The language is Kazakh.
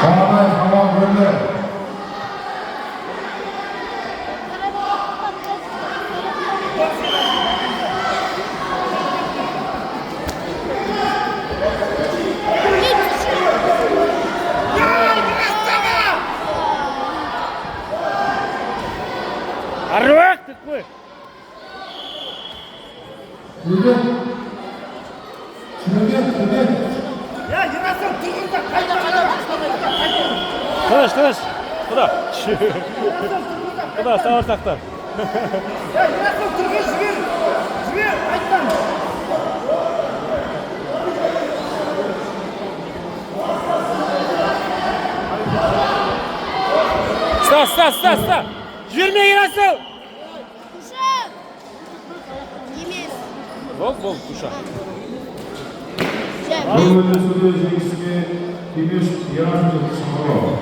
Қуанай Камал Бөрлі. Аруақ деп қой. Төбе. Төбе, төбе. Я, Ерасыл, тұрғызда, қайта, қайта, қайта. Тыныш, тыныш. Құда. Құда, сабыр сақта. Я, Ерасыл, тұрғыз, жібер. Жібер, қайттан. Ұста, ұста, ұста, ұста. Жіберме, Ерасыл. Емес. Болды, болды, туша. Бұл белдесуде жеңіске Кемеш Ерасыл Шыңғырау.